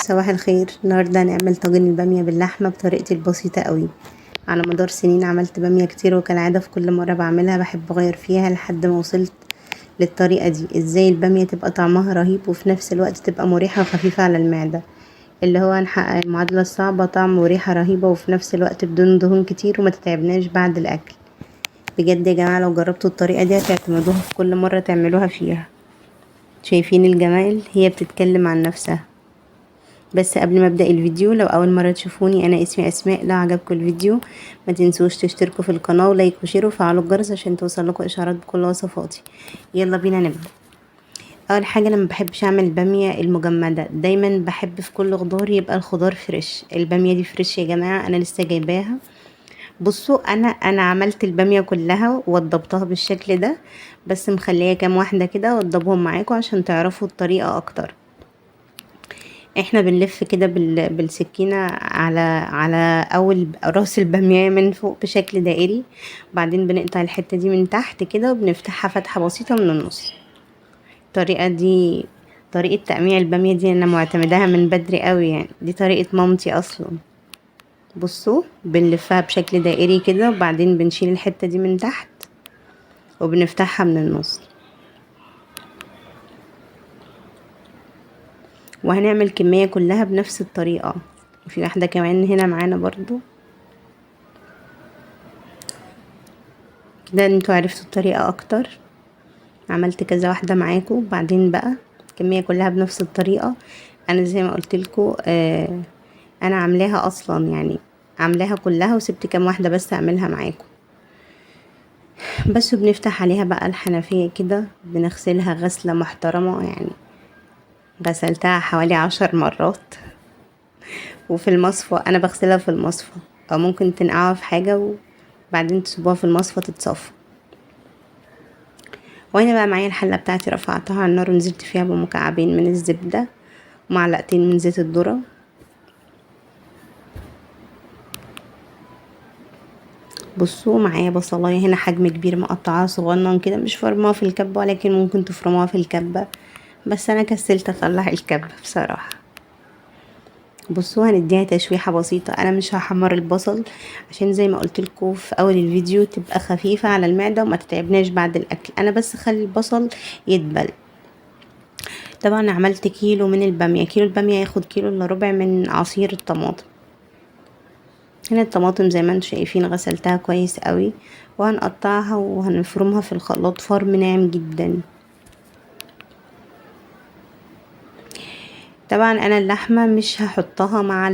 صباح الخير. النهارده هنعمل طاجن الباميه باللحمه بطريقتي البسيطة قوي. على مدار سنين عملت باميه كتير، وكالعادة في كل مرة بعملها بحب اغير فيها لحد ما وصلت للطريقة دي. ازاي الباميه تبقى طعمها رهيب وفي نفس الوقت تبقى مريحه وخفيفة على المعدة، اللي هو نحقق المعادلة الصعبة، طعم وريحه رهيبة وفي نفس الوقت بدون دهون كتير وما تتعبناش بعد الاكل. بجد يا جماعة لو جربتوا الطريقة دي هتعتمدوها في كل مرة تعملوها فيها. شايفين الجمال؟ هي بتتكلم عن نفسها. بس قبل ما ابدا الفيديو، لو اول مرة تشوفوني، انا اسمي اسماء. لو عجبكم الفيديو ما تنسوش تشتركوا في القناة و like و share وفعلوا الجرس عشان توصل لكم اشعارات بكل وصفاتي. يلا بينا نبدا. اول حاجة، انا ما بحبش اعمل باميه المجمده، دايما بحب في كل خضار يبقى الخضار fresh. الباميه دي fresh يا جماعة، انا لسه جايباها. بصوا، انا عملت الباميه كلها ووضبتها بالشكل ده، بس مخليه كام واحدة كده وضبهم معاكم عشان تعرفوا الطريقة اكتر. احنا بنلف كده بالسكينة على اول راس الباميه من فوق بشكل دائري، بعدين بنقطع الحتة دي من تحت كده وبنفتحها فتحه بسيطة من النص. الطريقة دي، طريقه تقميع الباميه دي، انا معتمداها من بدري قوي، دي طريقه مامتي اصلا. بصوا، بنلفها بشكل دائري كده وبعدين بنشيل الحتة دي من تحت وبنفتحها من النص، وهنعمل كمية كلها بنفس الطريقة. في واحدة كمان هنا معانا برضو كده، انتوا عرفتوا الطريقة اكتر. عملت كذا واحدة معاكم. بعدين بقى الكمية كلها بنفس الطريقة. انا زي ما قلت لكم، انا عاملاها اصلا، عاملاها كلها وسبت كام واحدة بس اعملها معاكم. بس بنفتح عليها بقى الحنفية كده، بنغسلها غسلة محترمة، غسلتها حوالي 10 مرات. وفي المصفى، انا بغسلها في المصفى، او ممكن تنقعها في حاجة وبعدين تسيبوها في المصفى تتصفى. وهنا بقى معايا الحلة بتاعتي، رفعتها على النار ونزلت فيها بمكعبين من الزبدة ومعلقتين من زيت الذرة. بصوا، معايا بصلايه هنا حجم كبير مقطعاها صغنن كده، مش فرماها في الكبه، ولكن ممكن تفرموها في الكبه، بس انا كسلت اطلع الكبه بصراحة. بصوا، هنديها تشويحه بسيطة. انا مش هحمر البصل عشان زي ما قلت لكم في اول الفيديو تبقى خفيفة على المعدة وما تتعبناش بعد الاكل. انا بس خلي البصل يدبل. طبعا عملت كيلو من الباميه، كيلو الباميه ياخد كيلو الا ربع من عصير الطماطم. هنا الطماطم زي ما انتم شايفين غسلتها كويس قوي، وهنقطعها وهنفرمها في الخلاط فرم ناعم جدا. طبعا انا اللحمة مش هحطها مع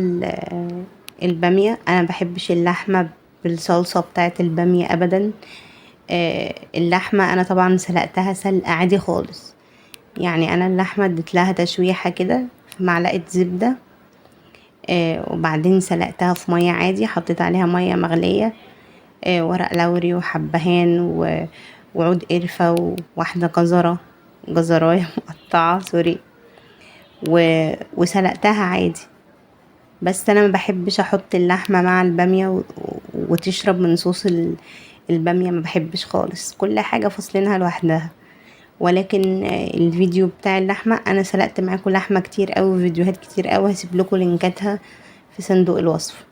الباميه، انا ما بحبش اللحمة بالصلصه بتاعه الباميه ابدا. اللحمة انا طبعا سلقتها سلقه عادي خالص، انا اللحمة اديت لها تشويحه كده في معلقه زبدة، وبعدين سلقتها في مية عادي، حطيت عليها مية مغليه، ورق لوري وحبهان وعود قرفه وواحدة جزرايه مقطعه سوري، وسلقتها عادي. بس انا ما بحبش احط اللحمة مع الباميه وتشرب من صوص الباميه، ما بحبش خالص، كل حاجة فاصلينها لوحدها. ولكن الفيديو بتاع اللحمة انا سلقت معاكم لحمه كتير قوي، وفيديوهات كتير قوي، هسيب لكم لينكاتها في صندوق الوصف.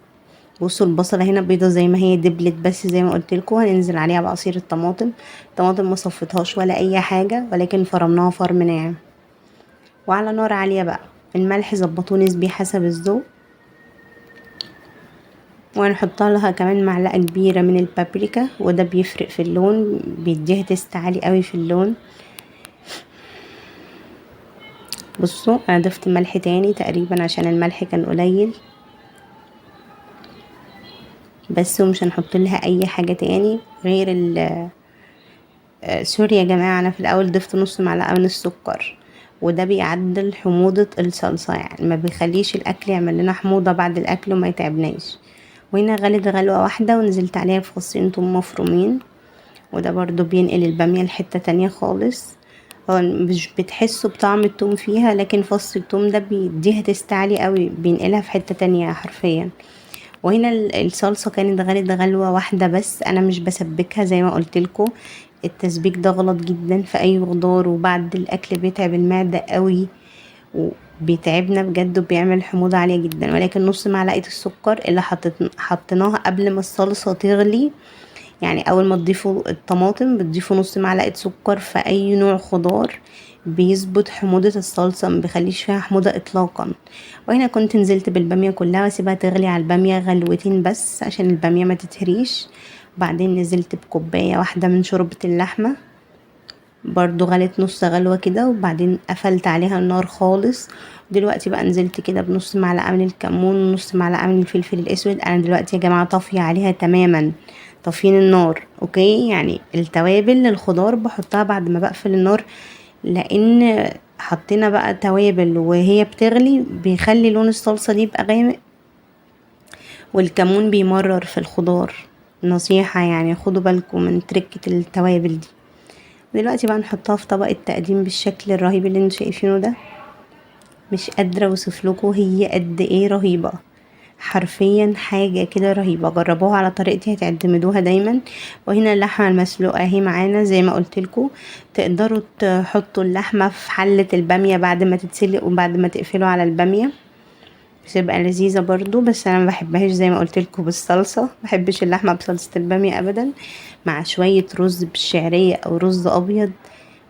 بصوا البصله هنا بيضة زي ما هي دبلت، بس زي ما قلت لكم هننزل عليها بعصير الطماطم. الطماطم ما صفيتهاش ولا اي حاجة، ولكن فرمناها فرم ناعم وعلى نار عالية. بقى الملح ظبطوه نسبي حسب الذوق، وهنحط لها كمان معلقه كبيرة من البابريكا، وده بيفرق في اللون، بيديها taste عالي قوي في اللون. بصوا انا ضفت ملح تاني تقريبا عشان الملح كان قليل بس، ومش هنحط لها اي حاجة تاني غير sorry يا جماعة، انا في الاول ضفت نص معلقه من السكر، وده بيعدل حموضه الصلصه، ما بيخليش الاكل يعمل لنا حموضه بعد الاكل وما يتعبناش. وهنا غلت غلوه واحدة ونزلت عليها بفصين توم مفرومين، وده برضو بينقل الباميه لحته تانية خالص. هو مش بتحسوا بطعم التوم فيها، لكن فص التوم ده بيديها تيست عالي قوي، بينقلها في حتة تانية حرفيا. وهنا الصلصة كانت غلت غلوة واحدة بس، انا مش بسبكها زي ما قلت لكم، التسبيك ده غلط جدا في اي خضار، وبعد الاكل بيتعب المعدة قوي بيتعبنا بجد وبيعمل حموضة عالية جدا. ولكن نص معلقة السكر اللي حطيناها قبل ما الصلصة تغلي، يعني اول ما تضيفوا الطماطم بتضيفوا نص معلقة سكر في اي نوع خضار، بيظبط حموضة الصلصة، ما بيخليش فيها حموضة اطلاقا. وهنا كنت نزلت بالبامية كلها واسيبها تغلي على البامية غلوتين بس عشان البامية ما تتهريش. وبعدين نزلت بكوباية واحدة من شوربة اللحمة، برضو غلت نص غلوة كده، وبعدين قفلت عليها النار خالص. دلوقتي بقى نزلت كده بنص معلقة من الكمون ونص معلقة من الفلفل الاسود. انا دلوقتي يا جماعة طافية عليها تماما، طافيين النار، okay. يعني التوابل للخضار بحطها بعد ما بقفل النار، لان حطينا بقى توابل وهي بتغلي بيخلي لون الصلصة دي يبقى غامق، والكمون بيمرر في الخضار. نصيحة يعني، خدوا بالكم من تركة التوابل دي. دلوقتي بقى نحطها في طبق التقديم بالشكل الرهيب اللي انتوا شايفينه ده. مش قادرة اوصف لكم هي قد ايه رهيبة، حرفيا حاجة كده رهيبة. جربوها على طريقتي هتعتمدوها دايما. وهنا اللحمة المسلوقة اهي معانا، زي ما قلت لكم تقدروا تحطوا اللحمة في حلة البامية بعد ما تتسلق وبعد ما تقفلوا على البامية، بتبقى لذيذة برضو. بس انا ما بحبهاش زي ما قلت لكم بالصلصة، ما بحبش اللحمة بصلصة البامية ابدا، مع شوية رز بالشعرية او رز ابيض.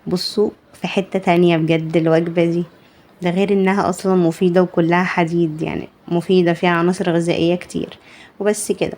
بصوا في حتة تانية بجد الوجبة دي، ده غير انها اصلا مفيدة وكلها حديد، يعني مفيدة فيها عناصر غذائية كتير. وبس كده.